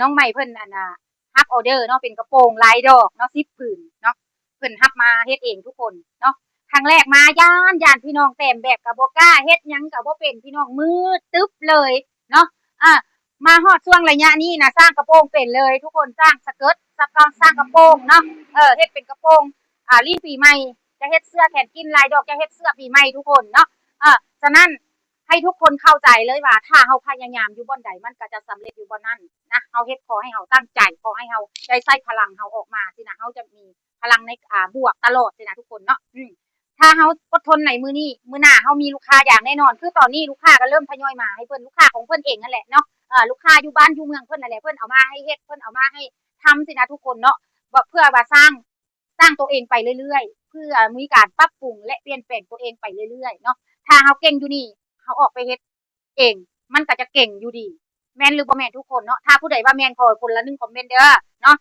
ນ້ອງໃໝ່ເພິ່ນອັນນ່າຮັບອອເດີເນາະ ເປັນກະໂປງລາຍດອກເນາະ ສິບຜືນເນາະ ເພິ່ນຮັບມາເຮັດເອງທຸກຄົນເນາະ. ຄັ້ງແລກມາຢ້ານ ຢ້ານພີ່ນ້ອງແຕ້ມແບບກະບໍ່ກ້າເຮັດ ຫຍັງກະບໍ່ເປັນ ພີ່ນ້ອງ ມືດຕຶບເລີຍເນາະ. ອາ ມາຮອດຊ່ວງໄລຍະນີ້ນະ ສ້າງກະໂປງເປັນເລີຍທຸກຄົນ ສ້າງສະເກີດ ສ້າງກະ ສ້າງກະໂປງເນາະ ເອີ ເຮັດເປັນກະໂປງ ອາ ລີ້ປີໃໝ່ ຈະເຮັດເສື້ອແຂນກິນລາຍດອກ ຈະເຮັດເສື້ອປີໃໝ່ທຸກຄົນເນາະ. ເອີ ສະນັ້ນ ໃຫ້ທຸກຄົນເຂົ້າໃຈເລີຍວ່າ ຖ້າເຮົາພະຍາຍາມຢູ່ບ່ອນໃດ ມັນກໍຈະສຳເລັດຢູ່ບ່ອນນັ້ນນະ. ເຮົາເຮັດ ຂໍໃຫ້ເຮົາຕັ້ງໃຈ ຂໍໃຫ້ເຮົາໄດ້ໃຊ້ພະລັງເຮົາອອກມາຊີ້ນະ ເຮົາຈະມີພະລັງໃນ ອາ ບວກຕະຫຼອດຊີ້ນະທຸກຄົນເນາະ. ອືມ ຖ້າເຮົາອົດທົນໃນມື້ນີ້ ມື້ໜ້າເຮົາມີລູກຄ້າຢ່າງແນ່ນອນ. ຄືຕອນນີ້ລູກຄ້າກໍເລີ່ມທະຍອຍມາໃຫ້ເພິ່ນ ລູກຄ້າຂອງເພິ່ນເອງນັ້ນແຫຼະເນາະ ເອີ ລູກຄ້າຢູ່ບ້ານຢູ່ເມືອງເພິ່ນນັ້ນແຫຼະ ເພິ່ນເອົາມາໃຫ້ເຮັດ ເພິ່ນເອົາມາໃຫ້ທຳຊີ້ນະທຸກຄົນເນາະ ເພື່ອວ່າສ້າງ ສ້າງໂຕເອງໄປເລື້ອຍໆ ເພື່ອມີການປັບປຸງ ແລະ ປ່ຽນແປງໂຕເອງໄປເລື້ອຍໆເນາະ. ຖ້າເຮົາເກັ່ງຢູ່ນີ້ ເຮົາອອກໄປເຮັດເອງ ມັນກໍຈະເກັ່ງຢູ່ດີ ແມ່ນຫຼືບໍ່ແມ່ນທຸກຄົນເນາະ? ຖ້າຜູ້ໃດວ່າແມ່ນ ຂໍຄົນລະໜຶ່ງຄອມເມັນເດີເນາະ.